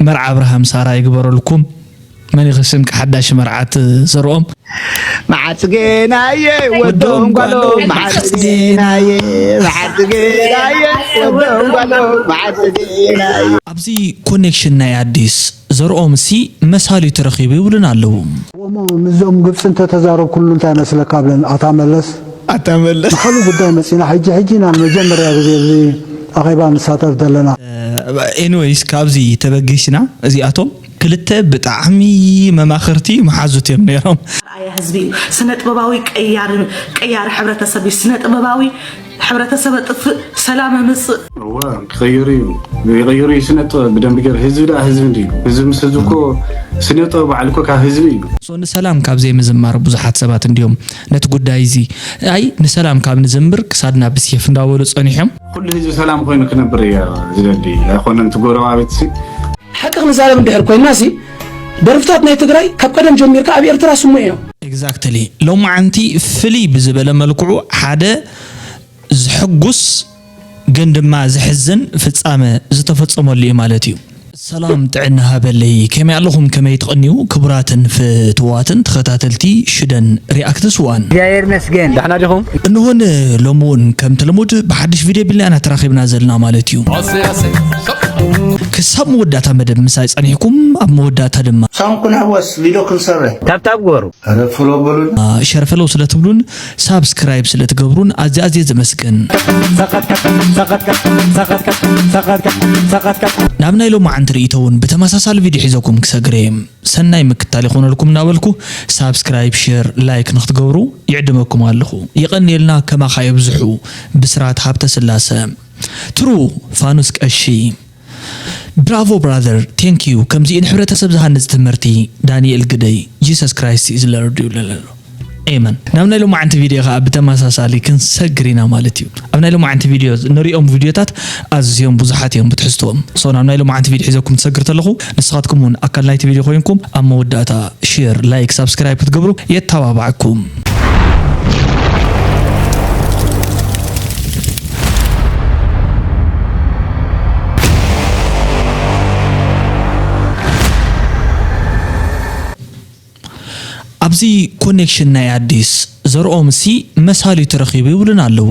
መርዓ ኣብርሃም ሳራ ይግበረልኩም። መን ይኽስም ሓዳሽ መርዓት ዘርኦም። መዓጽ ገናየ ወዶም ጓሎ መዓጽ ገናየ መዓጽ ገናየ ወዶም ጓሎ መዓጽ ገናየ። ኣብዚ ኮኔክሽን ናይ ኣዲስ ዘርኦም ሲ መሳሊ ተረኺቡ ይብሉን ኣለዉ። እሞ ምስዞም ግብፂ እንተተዛረብኩሉ እንታይ መስለካ ብለን ኣታ መለስ ኣታ መለስ ንካሉ ጉዳይ መፂና ሕጂ ሕጂ ኢና ንመጀመርያ ግዜ እዚ ኣኼባ ንሳተፍ ዘለና። ኤኒዌይስ ካብዚ ተበጊስና እዚኣቶም ክልተ ብጣዕሚ መማኽርቲ መሓዙት እዮም ነይሮም። ኣርኣያ ህዝቢ እዩ። ስነ ጥበባዊ ቀያሪ ቀያሪ ሕብረተሰብ እዩ። ስነ ጥበባዊ ሕብረተሰብ ጥፍእ ሰላም ምጽእ እዋ ክቕይሩ እዩ ይቕይሩ እዩ ስነ ጥበብ ብደንብ ገር ህዝቢ ደኣ ህዝቢ እንድዩ ህዝቢ ምስ ህዝቢ እኮ ስነ ጥበብ ባዕሉ እኮ ካብ ህዝቢ እዩ። ሶ ንሰላም ካብ ዘይምዝማር ብዙሓት ሰባት እንድዮም ነቲ ጉዳይ እዚ ኣይ ንሰላም ካብ ንዝምር ክሳድና ብሴፍ እንዳበሉ ጸኒሖም። ኩሉ ህዝቢ ሰላም ኮይኑ ክነብር እያ ዝደሊ ኣይኮነን እቲ ጎረባብቲ። ሓቂ ክንዛረብ እንድሕር ኮይንና ሲ ደርፍታት ናይ ትግራይ ካብ ቀደም ጀሚርካ ኣብ ኤርትራ ስሙዕ እዮም። ኤግዛክትሊ ሎማዓንቲ ፍልይ ብዝበለ መልክዑ ሓደ ዝሕጉስ ግን ድማ ዘሕዝን ፍጻመ ዝተፈጸመሉ እዩ ማለት እዩ። ሰላም ጥዕና ሃበለይ ከመይ ኣለኹም ከመይ ትቐንዩ ክቡራትን ፍትዋትን ተኸታተልቲ ሽደን ሪኣክትስ ዋን። እግዚኣብሔር ይመስገን። ዳሕና ዲኹም? እንሆን ሎሚ እውን ከምቲ ልሙድ ብሓድሽ ቪድዮ ቢልና ኢና ተራኺብና ዘለና ማለት እዩ። ክሳብ መወዳእታ መደብ ምሳይ ጸኒሕኩም ኣብ መወዳእታ ድማ ሳም ክንሕወስ ቪድዮ ክንሰርሕ ታብታብ ግበሩ። ኧረ ፎሎ በሉን። ሸር ፈለው ስለትብሉን ሳብስክራይብ ስለትገብሩን ኣዝየ ኣዝየ ዘመስግን። ናብ ናይ ሎማዓንቲ ርእይቶ እውን ብተመሳሳሊ ቪድዮ ሒዘኩም ብተመሳሳሊ ቪድዮ ሒዘኩም ክሰግር እየ። ሰናይ ምክትታል ይኾነልኩም እናበልኩ ሳብስክራይብ፣ ሼር፣ ላይክ ንክትገብሩ ይዕድመኩም ኣለኹ። የቐንየልና ከማኻ የብዝሑ። ብስራት ሃብተስላሰ። ትሩ ፋኑስ ቀሺ። ብራቮ ብራዘር ቴንክ ዩ ከምዚኡ ንሕብረተሰብ ዝሃንፅ ትምህርቲ። ዳንኤል ግደይ Jesus Christ is Lord ይብለለሎ። ኤመን ናብ ናይ ሎማዓንቲ ቪድዮ ከዓ ብተመሳሳሊ ክንሰግር ኢና ማለት እዩ። ኣብ ናይ ሎማዓንቲ ቪድዮ ንሪኦም ቪድዮታት ኣዝዮም ብዙሓት እዮም ብትሕዝትኦም። ሶ ናብ ናይ ሎማዓንቲ ቪድዮ ሒዘኩም ትሰግር ተለኹ ንስኻትኩም እውን ኣካል ናይቲ ቪድዮ ኮይንኩም ኣብ መወዳእታ ሼር፣ ላይክ፣ ሳብስክራይብ ክትገብሩ የተባባዕኩም። ኣብዚ ኮኔክሽን ናይ ኣዲስ ዘርኦም ሲ መሳሊ ተረኺቡ ይብሉን ኣለዉ።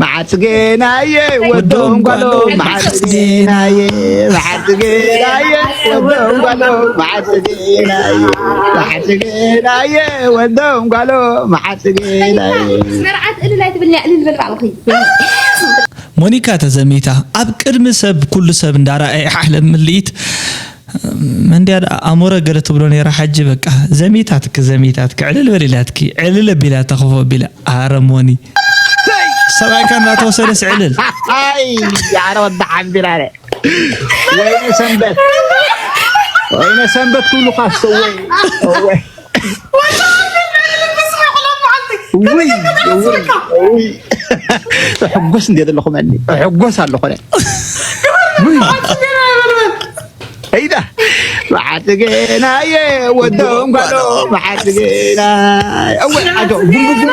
መዓጽ ገናየ ወዶም ጓሎ መዓጽ ገናየ መዓጽ ገናየ ወዶም ጓሎ መዓጽ ገናየ መዓጽ ገናየ ወዶም ጓሎ መዓጽ ገናየ። መርዓት እልል ኣይትብልኒ እልል በል ባዕልኺ። ሞኒካ ተዘሚታ ኣብ ቅድሚ ሰብ ኩሉ ሰብ እንዳረኣየ ዓለም ምልኢት መንድያ ኣሞረ ገለ ትብሎ ነይራ ሓጂ በቃ ዘሚታትክ ዘሚታትክ ዕልል በል ኢላትኪ ዕልል ኣቢላ ተኸፎ ኣቢላ ኣረ ሞኒ ሰብኣይካ እናተወሰደስ ዕልል ኣይ ኣረ ወዲ ሓምቢራረ ወይነ ሰንበት ወይነ ሰንበት ኩሉ ካስተወይ ወይ ወይ ወይ ሕጎስ እንደ ዘለኹ መኒ ሕጎስ ኣለኹ ወይ ኣይዳ መሓትገናየ ወዶም ጓሎ መሓትገናየ እወ ዓዶ ጉምጉሙ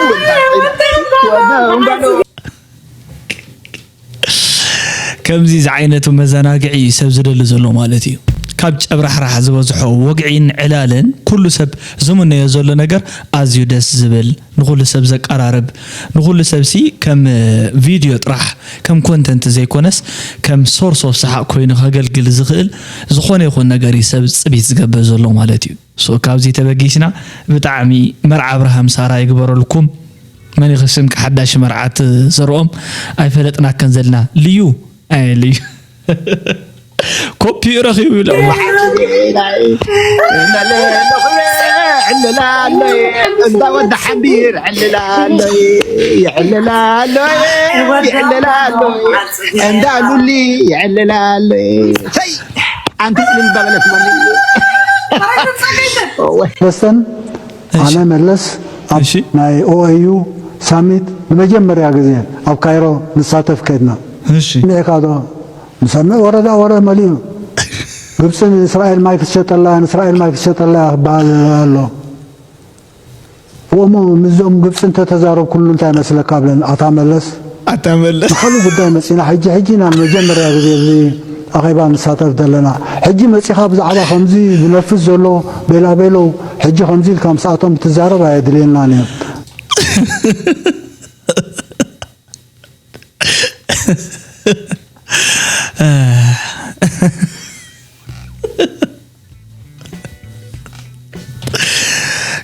ወዶም ጓሎ ከምዚ ዝዓይነቱ መዘናግዒ እዩ ሰብ ዝደሊ ዘሎ ማለት እዩ። ካብ ጨብራሕራሕ ዝበዝሖ ወግዒን ዕላልን ኩሉ ሰብ ዝምነዮ ዘሎ ነገር ኣዝዩ ደስ ዝብል ንኹሉ ሰብ ዘቀራርብ ንኹሉ ሰብ ሲ ከም ቪድዮ ጥራሕ ከም ኮንተንት ዘይኮነስ ከም ሶርስ ኦፍ ሰሓቕ ኮይኑ ከገልግል ዝኽእል ዝኾነ ይኹን ነገር እዩ ሰብ ፅቢት ዝገብር ዘሎ ማለት እዩ። ሶ ካብዚ ተበጊስና ብጣዕሚ መርዓ ኣብርሃም ሳራ ይግበረልኩም። መን ይኽስም ሓዳሽ መርዓት ዘርኦም ኣይፈለጥናከን ዘለና ልዩ ኣይ ልዩ ኮፒ ረኺቡ ኢሎም ዕልላሎይ እንዳ ወዲ ሓቢር ዕልላሎይ ይዕልላሎይ ይዕልላሎይ እንዳ ሉሊ ይዕልላሎይ ሰይ ኣንቲ ዕልል ባበለት መን መስተን ኣነ መለስ ኣብ ናይ ኦኤዩ ሳሚት ንመጀመርያ ግዜ ኣብ ካይሮ ንሳተፍ ከድና። ስሚዕካ ዶ? ንሰምዕ ወረዳ ወረ መሊኡ። ግብፂ ንእስራኤል ማይ ክትሸጠላ፣ ንእስራኤል ማይ ክትሸጠላ ክበሃል ኣሎ። እሞ ምስዞም ግብፂ እንተተዛረብኩሉ እንታይ መስለካ ብለን ኣታ መለስ ኣታ መለስ። ንካልእ ጉዳይ መጺና። ሕጂ፣ ሕጂ ኢና ንመጀመርያ ግዜ ኣብዚ ኣኼባ ንሳተፍ ዘለና። ሕጂ መጺኻ ብዛዕባ ከምዚ ዝነፍስ ዘሎ ቤላቤሎ፣ ሕጂ ከምዚ ኢልካ ምስኣቶም ትዛረብ ኣየድልየናን እዩ።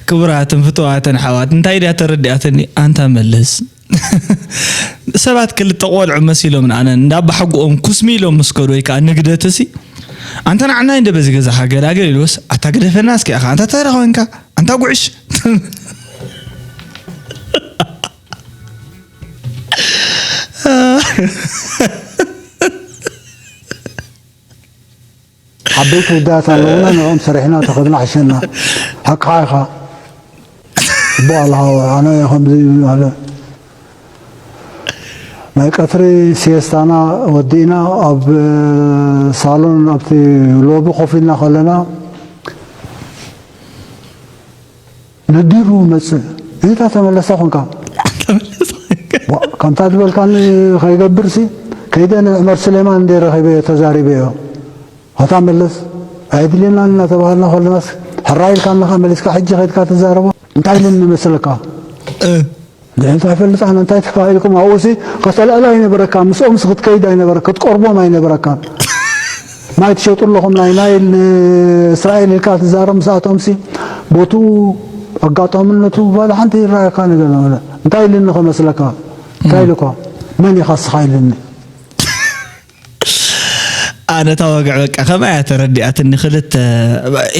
ክቡራትን ፍቱዋትን ኣሕዋት፣ እንታይ ድያ ተረዲኣትኒ? ኣንታ መለስ፣ ሰባት ክልተ ቆልዑ መሲሎም ንኣነ እንዳ ኣባሓጎኦም ኩስሚ ኢሎም ምስ ከዱ ወይ ከዓ ንግደትሲ፣ ኣንታ ንዓናይ እንደ በዚ ገዛኻ ገላገል ኢልዎስ፣ ኣታ ግደፈና እስኪ ኣኻ፣ ኣንታ ተራ ኮንካ፣ ኣንታ ጉዕሽ። ዓበይቲ ጉዳያት ኣለዉና፣ ንዕኦም ሰሪሕና ተኸድና ሕሸና። ሓቅኻ ኢኻ። ጽቡቕ ኣለኻ። ኣነ ከምዚ ኣለ። ናይ ቀትሪ ሲየስታና ወዲእና ኣብ ሳሎን ኣብቲ ሎቢ ኮፍ ኢልና ከለና ነዲሩ መጽእ። እታ ተመለሰ ኾንካ። ዋ፣ ከምታ ዝበልካኒ ከይገብርሲ፣ ከይደ ንዑመር ስሌማን እንደ ረኺበዮ ተዛሪበዮ። ኣታ መለስ፣ ኣየድልየናን እናተባሃልና ከለናስ፣ ሕራይ ኢልካ ኣለኻ፣ መሊስካ ሕጂ ከይድካ ትዛረቦ። እንታይ ኢሉኒ መሰለካ? እ። ንሕንታ ይፈልጥ ኣነ እንታይ ተባሂልኩም ኣብኡሲ ከተልዕል ኣይነበረካ፣ ምስኦምሲ ክትከይድ ኣይነበረ፣ ክትቀርቦም ኣይነበረካን። ማይ ትሸጡ ኣለኹም ናይ ናይል ንእስራኤል ኢልካ ትዛረብ ምስኣቶምሲ ቦትኡ ኣጋጣምነቱ ባለ ሓንቲ ይረኣየካ ነገር ማለት እንታይ ኢልኒ ከመስለካ እንታይ ኢልኳ መን ኢኻ ስኻ ኢልኒ ኣነ እታ ወግዒ በቃ ከምኣ እያ ተረዲኣትኒ ክልተ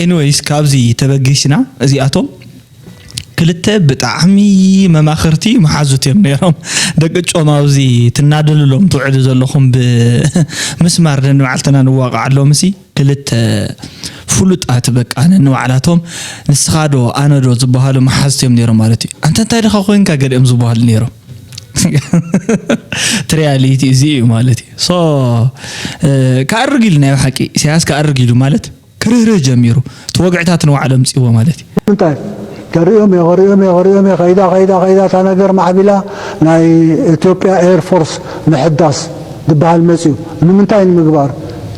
ኤኒወይስ ካብዚ ተበጊስና እዚኣቶም ክልተ ብጣዕሚ መማኽርቲ መሓዙት እዮም ነይሮም ደቂ ጮማ ኣብዚ ትናደልሎም ትውዕሉ ዘለኹም ብምስማር ነንባዕልትና ንዋቃዓሎም ሲ ክልተ ፍሉጣት በቃ ነንባዕላቶም ንስኻ ዶ ኣነ ዶ ዝበሃሉ መሓዝቲ እዮም ነይሮም ማለት እዩ ኣንተ እንታይ ድኻ ኮይንካ ገሊኦም ዝበሃሉ ነይሮም እቲ ሪያሊቲ እዚ እዩ ማለት እዩ ሶ ክኣርግ ኢሉ ናይ ብሓቂ ኢሳያስ ክኣርግ ኢሉ ማለት ክርህርህ ጀሚሩ እቲ ወግዕታት ንባዕሉ ኣምፅዎ ማለት እዩ እንታይ ከሪኦም እየ ከሪኦም እየ ከሪኦም እየ ከይዳ ከይዳ ከይዳ እታ ነገር ማዕቢላ ናይ ኢትዮጵያ ኤር ፎርስ ምሕዳስ ዝበሃል መፅዩ ንምንታይ ንምግባር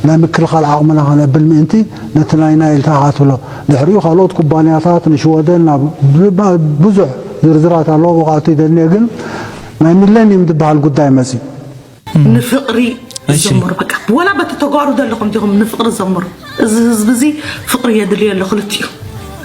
ናይ ምክልኻል ዓቕምና ከነብል ምእንቲ ነቲ ናይ ናይል ተሃትሎ ድሕሪኡ ካልኦት ኩባንያታት ንሽወደን ናብ ብዙሕ ዝርዝራት ኣለዎ ብቃልቱ ይደልየ ግን ናይ ሚለኒየም ዝበሃል ጉዳይ መፅዩ ንፍቕሪ ዘምሩ በቃ ወላ በቲ ተጓሩ ዘለኹም ዲኹም ንፍቕሪ ዘምሩ እዚ ህዝቢ እዚ ፍቕሪ የድልዮ ኣሎ ክልቲኡ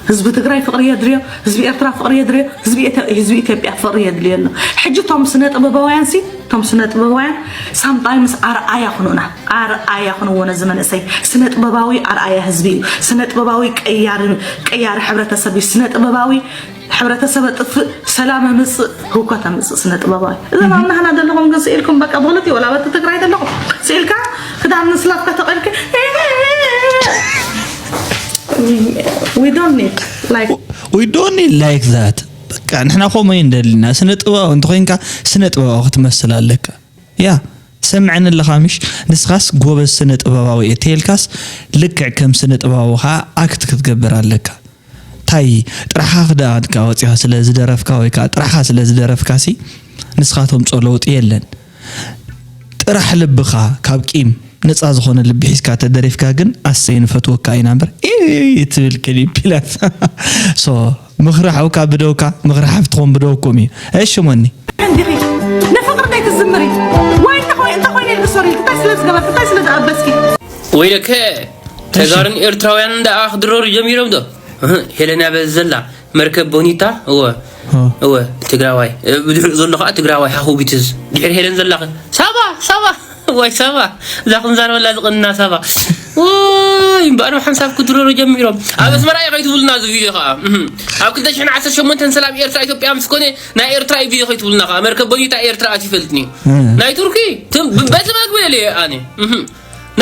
ህዝቢ ትግራይ ፍቕሪ የድልዮ ህዝቢ ኤርትራ ፍቕሪ የድልዮ ህዝቢ ኢትዮ- ህዝቢ ኢትዮጵያ ፍቕሪ የድልዮ ኣሎ ሕጂ እቶም ስነ ጥበባውያን ሲ እቶም ስነ ጥበባውያን ሳምታይምስ ኣርኣያ ኩኑና ኣርኣያ ኩንዎ ነዚ መንእሰይ ስነ ጥበባዊ ኣርኣያ ህዝቢ እዩ ስነ ጥበባዊ ቀያሪ ቀያሪ ሕብረተሰብ እዩ ስነ ጥበባዊ ሕብረተሰብ ኣጥፍእ፣ ሰላም ኣምጽእ፣ ህውከት ኣምጽእ ስነ ጥበባዊ። እዞም ኣብ ናህና ዘለኹም ግን ስኢልኩም በቃ ብኽልቲኡ ወላ በቲ ትግራይ ዘለኹም ስኢልካ ክዳን ንስላፍካ ተቐልኪ we don't need like we don't need like that በቃ ንሕና ከምኡ እዩ እንደልና ስነ ጥበባዊ እንተኮይንካ ስነ ጥበባዊ ክትመስል ኣለካ ያ ሰምዐኒ ኣለኻ ምሽ ንስኻስ ጎበዝ ስነ ጥበባዊ እየ ተይልካስ ልክዕ ከም ስነ ጥበባዊ ከዓ ኣክት ክትገብር ኣለካ ታይ ጥራሕኻ ክዳንካ ኣውጺኻ ስለ ዝደረፍካ ወይ ከዓ ጥራሕኻ ስለ ዝደረፍካ ሲ ንስኻ ተምጾ ለውጢ የለን። ጥራሕ ልብኻ ካብ ቂም ነጻ ዝኾነ ልቢ ሒዝካ ተደሪፍካ ግን ኣሰይ ንፈትወካ ኢና እምበር ኢይ ትብል ክሊፕ ኢላታ። ሶ ምኽሪ ሓውካ ብደውካ ምኽሪ ሓፍትኹም ብደውኩም እዩ። እሺ ሞኒ። እንዲኺ ንፍቕሪ ደይ ትዝምሪ ወይ እንተኾይ እንተኾይነ ኢልኪ ሶሪ እንታይ ስለ ዝገበርኪ እንታይ ስለ ዝኣበስኪ ወይለከ ተጋሩን ኤርትራውያን ደኣ ክድረሩ ጀሚሮም ዶ? እህ፣ ሄለን ኣበይ ዘላ መርከብ ቦኒታ እወ እወ ትግራዋይ እ፣ ብድሕሪኡ ዘሎ ከዓ ትግራዋይ ሃኹ ቢትዝ ድሕሪ ሄለን ዘላኸ ሳባ ሳባ ዋይ ሳባ እዛ ክንዛረበላ ዝቐንና ሳባ ወይ እምበኣር ሓንሳብ ክድረሩ ጀሚሮም ኣብ ኣስመራ እዩ ከይትብሉና እዚ ቪድዮ ከዓ እህ፣ ኣብ ክልተ ሽሕን ዓሰርተ ሸሞንተን ሰላም ኤርትራ ኢትዮጵያ ምስ ኮነ ናይ ኤርትራ እዩ ቪድዮ ከይትብሉና ከዓ መርከብ ቦኒታ ኤርትራ ኣት ይፈልጥኒ ናይ ቱርኪ ትም- በቲ መግቢ የለ ኣነ እህ።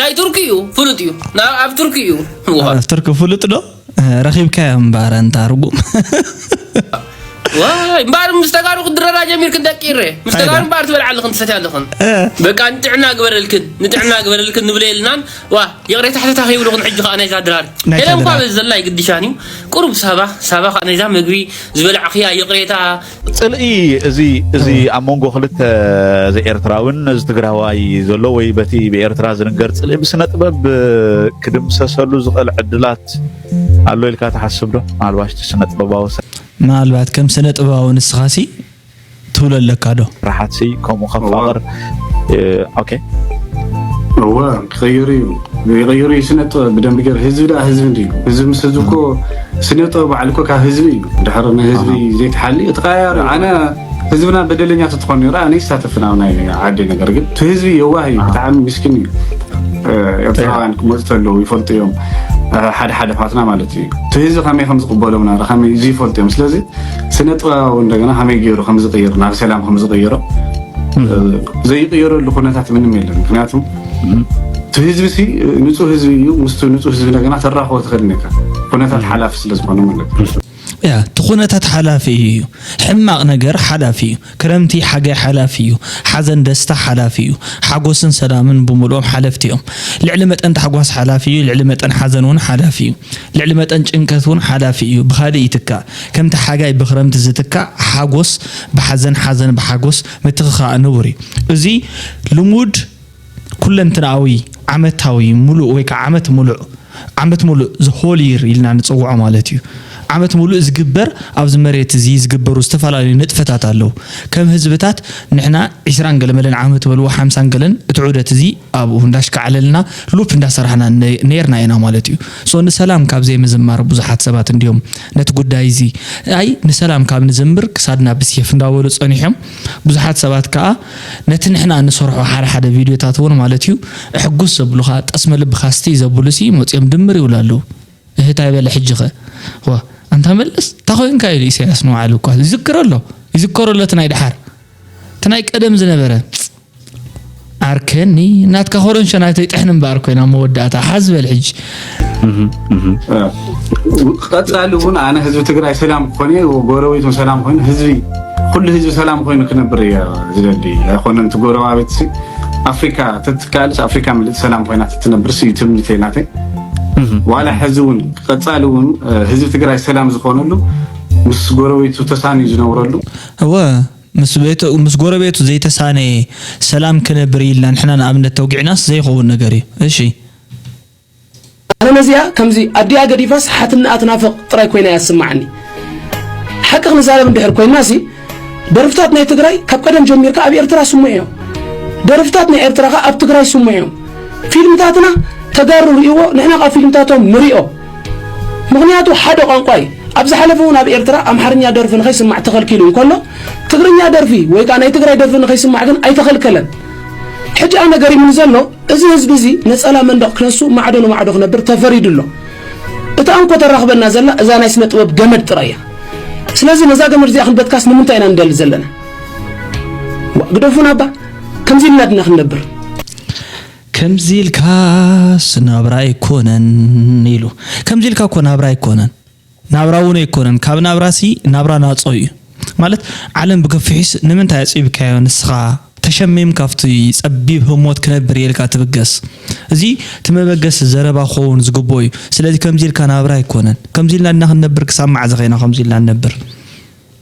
ናይ ቱርኪ እዩ ፍሉጥ እዩ ና- ኣብ ቱርኪ እዩ ዋ። ኣብ ቱርኪ ፍሉጥ ዶ ረኺብካዮ እምበኣር ኣንታ ርጉም ዋይ እምበኣር ምስ ተጋሩ ክድረራ ጀሚርክን ደቂ ኢረ። ምስ ተጋሩ እምበኣር ትበልዓ ኣለኽን ትሰትያ ኣለኽን። በቃ ንጥዕና ግበረልክን፣ ንጥዕና ግበረልክን ንብሎ የልናን። ዋ ይቕሬታ ሕተታ ከይብልኽን ሕጂ ከኣ ናይዛ ድራር። ናይዛ ሄለን እኳ ድራር። በዚ ዘላ ኣይግድሻን እዩ። ቁሩብ ሳባ፣ ሳባ ከኣ ናይዛ መግቢ ዝበላዕኽያ ይቕሬታ። ጽልኢ እዚ እዚ ኣብ መንጎ ክልተ እዚ ኤርትራውን እዚ ትግራዋይ ዘሎ ወይ በቲ ብኤርትራ ዝንገር ጽልኢ ብስነ ጥበብ ክድምሰሰሉ ዝኽእል ዕድላት ኣሎ ኢልካ ትሓስብ ዶ? ምናልባሽ እቲ ስነ ጥበባዊ ሰብ ምናልባት ከም ስነ ጥበባዊ ንስኻሲ ትብሎ ኣለካ ዶ? ስራሓትሲ ከምኡ ከፋቕር እ፣ ኦኬ። እወ ክቐይሩ እዩ። ይቐይሩ እዩ። ስነ ጥበብ ብደንብ ገይሩ ህዝቢ ደኣ ህዝቢ እንድዩ። ህዝቢ ምስ ህዝቢ እኮ ስነ ጥበብ ባዕሉ እኮ ካብ ህዝቢ እዩ። ድሕሪ ንህዝቢ ዘይትሓሊ እቲ ቀያሪ ኣነ ህዝብና በደለኛ ተትኾን ነይሩ ኣነ ይሳተፍን ኣብ ናይ ዓዲ ነገር ግን እቲ ህዝቢ የዋህ እዩ። ብጣዕሚ ምስኪን እዩ። እ፣ ኤርትራውያን ክመፁ ተለዉ ይፈልጡ እዮም። እ፣ ሓደ ሓደ ኣሕዋትና ማለት እዩ። እቲ ህዝቢ ከመይ ከም ዝቕበሎም ናረ ከመይ እዚ ይፈልጡ እዮም። ስለዚ ስነ ጥበባዊ እንደገና ከመይ ገይሩ ከም ዝቕይር ናብ ሰላም ከም ዝቕይሮ ዘይቅየረሉ ኩነታት ምንም የለን። ምክንያቱም እቲ ህዝቢ ሲ ንጹህ ህዝቢ እዩ። ምስቲ ንጹህ ህዝቢ እንደገና ተራኽቦ ትኽእል ነካ ኩነታት ሓላፊ ስለ ዝኾነ ማለት እዩ። ያ እቲ ኩነታት ሓላፊ እዩ። ሕማቕ ነገር ሓላፊ እዩ። ክረምቲ ሓጋይ ሓላፊ እዩ። ሓዘን ደስታ ሓላፊ እዩ። ሓጎስን ሰላምን ብምልኦም ሓለፍቲ እዮም። ልዕሊ መጠን ታሕጓስ ሓላፊ እዩ። ልዕሊ መጠን ሓዘን እውን ሓላፊ እዩ። ልዕሊ መጠን ጭንቀት እውን ሓላፊ እዩ። ብኻልእ ይትካእ። ከምቲ ሓጋይ ብኽረምቲ ዝትካእ ሓጎስ ብሓዘን ሓዘን ብሓጎስ ምትኽኻእ ንቡር እዩ። እዚ ልሙድ ኩለንትናዊ ዓመታዊ ሙሉእ ወይ ከዓ ዓመት ሙሉእ ዓመት ሙሉእ ዝሆል ይር ኢልና ንፅውዖ ማለት እዩ። ዓመት ሙሉእ ዝግበር ኣብዚ መሬት እዚ ዝግበሩ ዝተፈላለዩ ንጥፈታት ኣለዉ። ከም ህዝብታት ንሕና ዒስራን ገለመለን ዓመት በልዎ ሓምሳን ገለን እቲ ዑደት እዚ ኣብኡ እንዳሽካዕለልና ሉፕ እንዳሰራሕና ነ- ነርና ኢና ማለት እዩ። ሶ ንሰላም ካብ ዘይምዝማር ብዙሓት ሰባት እንዲዮም ነቲ ጉዳይ እዚ ኣይ ንሰላም ካብ ንዝምር ክሳድና ብሴፍ እንዳበሉ ጸኒሖም። ብዙሓት ሰባት ከዓ ነቲ ንሕና እንሰርሖ ሓደ ሓደ ቪድዮታት እውን ማለት እዩ ሕጉስ ዘብሉኻ ጠስመ ልብኻ ስቲ ዘብሉ ሲ መፅኦም ድምር ይብሉ ኣለዉ። እህታይ በለ ሕጂ ኸ ዋ ኣንታ መለስ እንታይ ኮይንካ ኢሉ ኢሳያስ ንባዕሉ እኳ ይዝክሮ ኣሎ። ይዝከሮ ኣሎ እቲ ናይ ድሓር እቲ ናይ ቀደም ዝነበረ ዓርከኒ ናትካ ኮረንሾ ናተይ ጥሕኒ እምበኣር ኮይና መወዳእታ ሓዝ በል ሕጂ። ቀፃሊ እውን ኣነ ህዝቢ ትግራይ ሰላም ክኾነ ጎረቤቱ ሰላም ኮይኑ ህዝቢ ኩሉ ህዝቢ ሰላም ኮይኑ ክነብር እየ ዝደሊ ኣይኮነን እቲ ጎረባቤት ሲ ኣፍሪካ ተትካልስ ኣፍሪካ ምልእቲ ሰላም ኮይና ትትነብርስ እዩ ትምኒተይ ናተይ ዋላ ሕዚ እውን ቀፃሊ እውን ህዝቢ ትግራይ ሰላም ዝኾነሉ ምስ ጎረቤቱ ተሳንዩ ዝነብረሉ እወ ምስ ቤቱ ምስ ጎረቤቱ ዘይተሳነየ ሰላም ክነብር ኢልና ንሕና ንኣብነት ተውጊዕናስ ዘይኸውን ነገር እዩ። እሺ። ኣነ ነዚኣ ከምዚ ኣዲኣ ገዲፋስ ሓትንኣ ትናፍቕ ጥራይ ኮይና እያ ትስምዓኒ። ሓቂ ክንዛረብ እንድሕር ኮይንና ሲ ደርፍታት ናይ ትግራይ ካብ ቀደም ጀሚርካ ኣብ ኤርትራ ስሙዕ እዮም። ደርፍታት ናይ ኤርትራ ከኣ ኣብ ትግራይ ስሙዕ እዮም። ፊልምታትና ተጋሩ ርእይዎ ንሕና ካብ ፊልምታቶም ንሪኦ። ምኽንያቱ ሓደ ቋንቋ እዩ። ኣብ ዝሓለፈ እውን ኣብ ኤርትራ ኣምሓርኛ ደርፊ ንኸይስማዕ ተኸልኪሉ እንከሎ ትግርኛ ደርፊ ወይ ከዓ ናይ ትግራይ ደርፊ ንኸይስማዕ ግን ኣይተኸልከለን። ሕጂ ኣነ ገሪሙኒ ዘሎ እዚ ህዝቢ እዚ ነፀላ መንደቕ ክነሱ ማዕዶ ንማዕዶ ክነብር ተፈሪዱ ኣሎ። እታ እንኮ ተራኽበና ዘላ እዛ ናይ ስነ ጥበብ ገመድ ጥራይ እያ። ስለዚ ነዛ ገመድ እዚኣ ክንበትካስ ንምንታይ ኢና ንደሊ ዘለና? ዋእ ግደፉና እባ ከምዚ ኢልና ድና ክንነብር? ከምዚ ኢልካስ ናብራ ኣይኮነን ኢሉ። ከምዚ ኢልካ እኮ ናብራ ኣይኮነን። ናብራ እውን ኣይኮነን። ካብ ናብራሲ ናብራ ናጾ እዩ። ማለት ዓለም ብገፊሑስ ንምንታይ ኣጽቢብካዮ ንስኻ ተሸሚም ካብቲ ጸቢብ ህሞት ክነብር እየ ኢልካ ትብገስ። እዚ እቲ መበገሲ ዘረባ ክኸውን ዝግብኦ እዩ። ስለዚ ከምዚ ኢልካ ናብራ ኣይኮነን። ከምዚ ኢልና ድና ክንነብር ክሳብ መዓዘ ኸይና ከምዚ ኢልና ንነብር?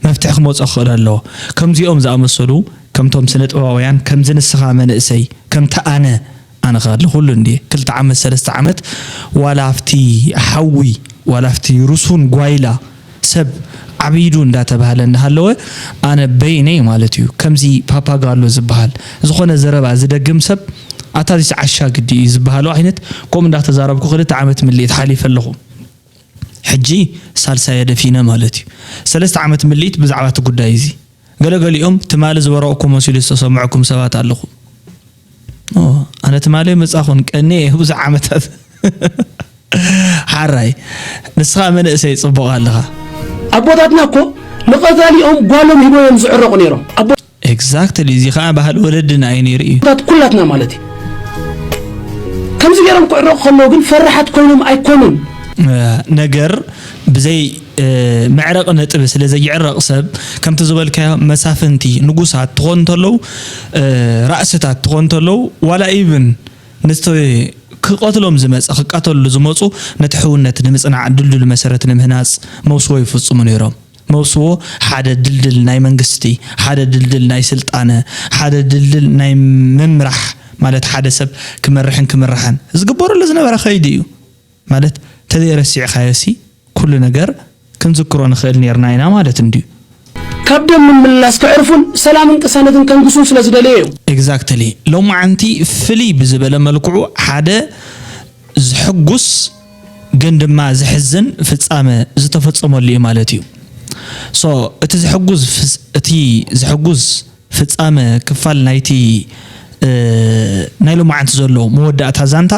መፍትሒ ክመፆ ክኽእል ኣለዎ። ከምዚኦም ዝኣመሰሉ ከምቶም ስነ ጥበባውያን ከምዚ ንስኻ መንእሰይ ከምቲ ኣነ ኣነ ከ ኣለኹሉ እንድየ ክልተ ዓመት ሰለስተ ዓመት ዋላ ኣብቲ ሓዊ ዋላ ኣብቲ ሩሱን ጓይላ ሰብ ዓቢዱ እንዳተባህለ እንዳሃለወ ኣነ በይነይ ማለት እዩ ከምዚ ፓፓጋሎ ዝበሃል ዝኾነ ዘረባ ዝደግም ሰብ ኣታ ዚስ ዓሻ ግዲ እዩ ዝበሃሉ ዓይነት ከምኡ እንዳተዛረብኩ ክልተ ዓመት ምልኢት ሓሊፈ ኣለኹ። ሕጂ ሳልሳየ ደፊነ ማለት እዩ። ሰለስተ ዓመት ምልኢት ብዛዕባ እቲ ጉዳይ እዚ። ገለገሊኦም ትማሊ ዝወረቕኩ መሲሉ ዝተሰምዐኩም ሰባት ኣለኹም። ኦ፣ ኣነ ትማሊ መጻኹን ቀንየ ብዙሕ ዓመታት። ሓራይ ንስኻ መንእሰይ ጽቡቕ ኣለኻ። ኣቦታትና እኮ ንቐታሊኦም ጓሎም ሂቦ እዮም ዝዕረቑ ነይሮም። ኣቦ Exactly እዚ ኸዓ ባህሊ ወለድና እዩ ነይሩ እዩ። ኣቦታት ኩላትና ማለት እዩ። ከምዚ ገይሮም ክዕረቑ ከለዉ ግን ፈራሓት ኮይኖም ኣይኮኑን። ነገር ብዘይ መዕረቒ ነጥቢ ስለ ዘይዕረቕ ሰብ፣ ከምቲ ዝበልካዮ መሳፍንቲ፣ ንጉሳት ትኾኑ እንተለዉ፣ ራእስታት ትኾኑ እንተለዉ፣ ዋላ ኢቭን ንስተ ክቐትሎም ዝመጸ፣ ክቃተሉ ዝመጹ፣ ነቲ ሕውነት ንምጽናዕ ድልዱል መሰረት ንምህናጽ መውስቦ ይፍጽሙ ነይሮም። መውስቦ ሓደ ድልድል ናይ መንግስቲ፣ ሓደ ድልድል ናይ ስልጣነ፣ ሓደ ድልድል ናይ ምምራሕ፣ ማለት ሓደ ሰብ ክመርሕን ክምራሕን ዝግበረሉ ዝነበረ ከይዲ እዩ። ማለት ተዘይረሲዕካዮሲ ኩሉ ነገር ክንዝክሮ ንኽእል ኔርና ኢና ማለት እንድዩ። ካብ ደም ምምላስ ከዕርፉን ሰላምን ቅሳነትን ከንግሱን ስለ ዝደለየ እዩ። ኤግዛክትሊ። ሎማዓንቲ ፍልይ ብዝበለ መልክዑ ሓደ ዝሕጉስ ግን ድማ ዘሕዝን ፍጻመ ዝተፈጸመሉ እዩ ማለት እዩ። ሶ እቲ ዝሕጉዝ ፍስ- እቲ ዝሕጉዝ ፍጻመ ክፋል ናይቲ እ፣ ናይ ሎማዓንቲ ዘሎ መወዳእታ ዛንታ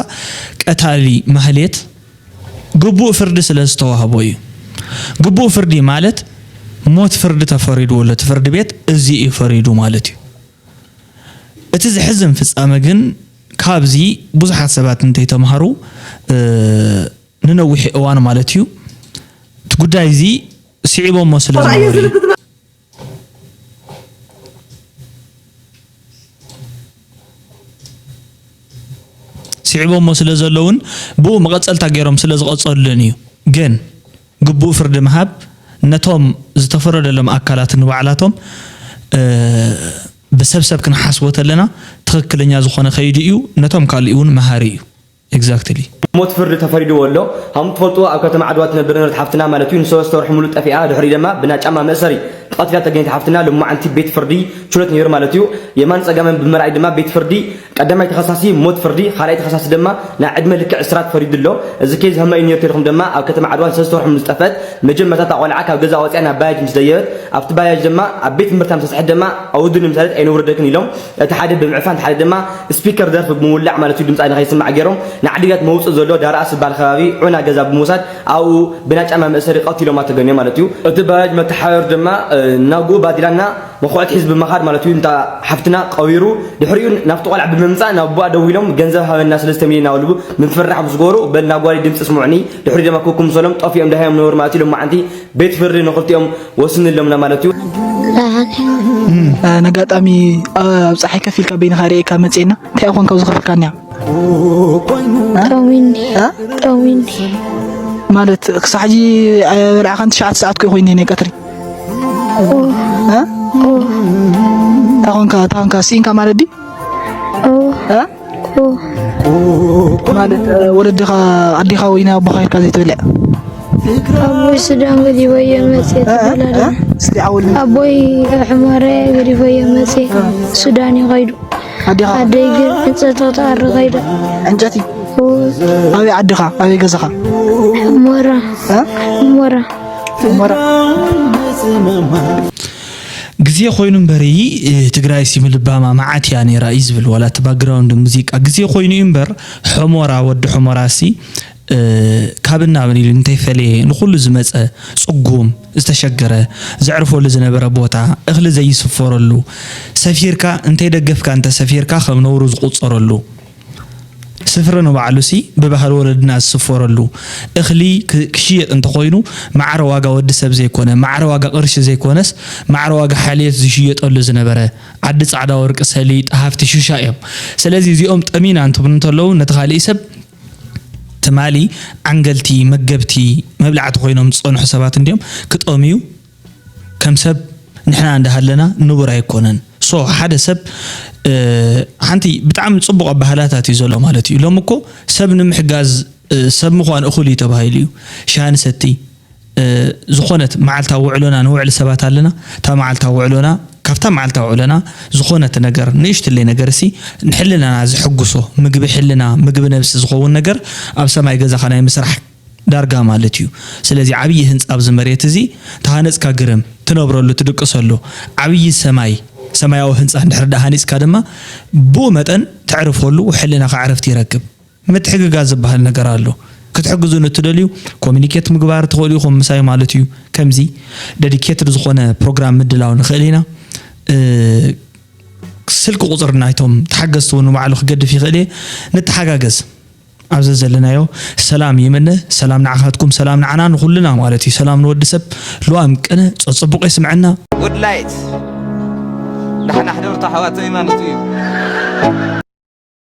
ቀታሊ ማህሌት ግቡእ ፍርዲ ስለ ዝተዋህቦ እዩ። ግቡእ ፍርዲ ማለት ሞት ፍርዲ ተፈሪድዎ ኣሎ እቲ ፍርዲ ቤት፣ እዚ እዩ ፈሪዱ ማለት እዩ። እቲ ዘሕዝን ፍጻመ ግን ካብዚ ብዙሓት ሰባት እንተይተምሃሩ፣ እ፣ ንነዊሕ እዋን ማለት እዩ እቲ ጉዳይ እዚ ስዒቦሞ ስለ ዝነበሩ እዩ። ስዒቦሞ ስለ ዘለውን ብኡ መቐጸልታ ገይሮም ስለ ዝቐጸሉን እዩ። ግን ግቡእ ፍርዲ ምሃብ ነቶም ዝተፈረደሎም ኣካላት ንባዕላቶም፣ እ፣ ብሰብሰብ ክንሓስቦ ተለና ትኽክለኛ ዝኾነ ከይዲ እዩ፣ ነቶም ካልእ እውን መሃሪ እዩ። ኤግዛክትሊ። ሞት ፍርዲ ተፈሪድዎ ኣሎ። ከም ትፈልጡ ኣብ ከተማ ዓድዋ ትነብር ነበረት ሓፍትና ማለት እዩ ንሰለስተ ወርሒ ሙሉእ ጠፊኣ፣ ድሕሪ ድማ ብናጫማ መእሰሪ ተቐቲላ ተገኘት ሓፍትና። ሎማዓንቲ ቤት ፍርዲ ችሎት ነይሩ ማለት እዩ። የማን ጸጋምን ብምርኣይ ድማ ቤት ፍርዲ ቀዳማይ ተኸሳሲ ሞት ፍርዲ፣ ካልኣይ ተኸሳሲ ድማ ናይ ዕድመ ልክዕ እስራት ፈሪዱ ኣሎ። እዚ ኬዝ ሃማይ ነይሩ ተልኩም ድማ ኣብ ከተማ ዓድዋ ንሰለስተ ወርሒ ምስ ጠፍአት መጀመርታ እታ ቆልዓ ካብ ገዛ ወፂኣ ናብ ባጃጅ ምስ ደየበት ኣብቲ ባጃጅ ድማ ኣብ ቤት ትምህርታ ምስ በፅሐት ድማ ኣውዱ ንምሳሌት ኣይነውርደክን ኢሎም እቲ ሓደ ብምዕፋን እቲ ሓደ ድማ ስፒከር ደርፊ ብምውላዕ ማለት እዩ ድምፃ ንኸይስማዕ ገይሮም ንዓዲግራት መውፅእ ዘሎ ዳርኣስ ዝበሃል ከባቢ ዑና ገዛ ብምውሳድ ኣብኡ ብናጫማ መእሰሪ ቀቲሎማ ተገንዮም ማለት እዩ። እቲ ባጃጅ መተሓባበሪ ድማ ናጉኡ ባዲላና መኹዐት ሒዝ ብምኻድ ማለት እዩ እንታ ሓፍትና ቀቢሩ ድሕሪኡ ናብቲ ቆልዓ ብምምፃእ ናብ ኣቦኣ ደዊሎም ገንዘብ ሃበና ሰለስተ ሚልዮን እናበሉ ብምፍርራሕ ምስ ገበሩ በል ናጓሊ ድምፂ ስምዑኒ ድሕሪ ድማ ክኩምሰሎም ጠፊኦም ደሃዮም ነበሩ ማለት እዩ። ሎማዓንቲ ቤት ፍርዲ ንኽልቲኦም ወስንሎምና ማለት እዩ። ኣጋጣሚ ኣብ ፀሓይ ከፍ ኢልካ በይንኻ ርኤካ መፅኤና እንታይ ኮንካ ኣብዚ ከፊልካኒ ጠሚኒ ጠሚኒ ማለት ክሳብ ሕጂ ኣይበላዕካን ትሽዓተ ሰዓት ኮ ኮይኑ ናይ ቀትሪ እንታይ ኮንካ እንታይ ኮንካ ስኢንካ ማለት ድዩ ማለት ወለድኻ ኣዴኻ ወይ ናይ ኣቦኻ ኢልካ ዘይትበልዕ ኣቦይ ሱዳን ገዲፈዮ መፅየ ትበላለ እስቲ ዓውል ኣቦይ ሕማረ ገዲፈዮ መፅየ ሱዳን እዩ ከይዱ ኣዴኻ ኣደይ ግን ዕንፀቶ ተኣሪ ከይዳ ዕንጨቲ ኣበይ ዓድኻ ኣበይ ገዛኻ ሞራ ሞራ ሞራ ግዜ ኮይኑ እምበሪ ትግራይ ሲ ምልባማ መዓት እያ ነይራ እዩ ዝብል ዋላ እቲ ባክግራውንድ ሙዚቃ ግዜ ኮይኑ እዩ እምበር ሖሞራ ወዲ ሖሞራ ሲ ካብ እናበል ኢሉ እንተይፈለየ ንኩሉ ዝመፀ ፅጉም ዝተሸገረ ዘዕርፈሉ ዝነበረ ቦታ እኽሊ ዘይስፈረሉ ሰፊርካ እንተይደገፍካ እንተሰፊርካ ከም ነውሩ ዝቁፀረሉ ስፍሪ ንባዕሉሲ ብባህሊ ወለድና ዝስፈረሉ እኽሊ ክሽየጥ እንተኾይኑ ማዕረ ዋጋ ወዲ ሰብ ዘይኮነ ማዕረ ዋጋ ቅርሺ ዘይኮነስ ማዕረ ዋጋ ሓልየት ዝሽየጠሉ ዝነበረ ዓዲ ፃዕዳ ወርቂ ሰሊጥ ሃፍቲ ሹሻ እዮም። ስለዚ እዚኦም ጠሚና እንትብሉ እንተለዉ ነቲ ካሊእ ሰብ ትማሊ ዓንገልቲ መገብቲ መብላዕቲ ኮይኖም ዝፀንሑ ሰባት እንዲዮም ክጠምዩ ከም ሰብ ንሕና እንዳሃለና ንቡር ኣይኮነን። ሶ ሓደ ሰብ ሓንቲ ብጣዕሚ ፅቡቕ ኣባህላታት እዩ ዘሎ ማለት እዩ። ሎም እኮ ሰብ ንምሕጋዝ ሰብ ምዃን እኹል እዩ ተባሂሉ እዩ። ሻሂ ንሰቲ ዝኾነት መዓልታዊ ውዕሎና ንውዕል ሰባት ኣለና። እታ መዓልታዊ ውዕሎና ካብታ መዓልታዊ ውዕሎና ዝኾነት ነገር ንእሽትለይ ነገር ሲ ንሕልናና ዝሕጉሶ ምግቢ ሕልና ምግቢ ነብሲ ዝኸውን ነገር ኣብ ሰማይ ገዛኻ ናይ ምስራሕ ዳርጋ ማለት እዩ። ስለዚ ዓብዪ ህንፃ ኣብዚ መሬት እዚ ተሃነፅካ ግርም፣ ትነብረሉ፣ ትድቅሰሉ ዓብዪ ሰማይ ሰማያዊ ህንፃ እንድሕር ዳ ሃኒፅካ ድማ ብኡ መጠን ተዕርፈሉ፣ ሕልናኻ ዕረፍቲ ይረክብ። ምትሕግጋዝ ዝበሃል ነገር ኣሎ። ክትሕግዙ ንትደልዩ ኮሚኒኬት ምግባር ትኽእሉ ኢኹም ምሳይ ማለት እዩ። ከምዚ ደዲኬትድ ዝኾነ ፕሮግራም ምድላው ንኽእል ኢና። ስልኪ ቁፅሪ ናይቶም ተሓገዝቲ እውን ንባዕሉ ክገድፍ ይኽእል እየ። ንተሓጋገዝ። ኣብዚ ዘለናዮ ሰላም ይምነ። ሰላም ንዓኻትኩም፣ ሰላም ንዓና ንኹልና ማለት እዩ። ሰላም ንወዲ ሰብ። ልዋም ቅነ ጸጽቡቕ የስምዐና። ጉድ ላይት ዳሕና ሕደርቱ ኣሕዋተይ ማለት እዩ።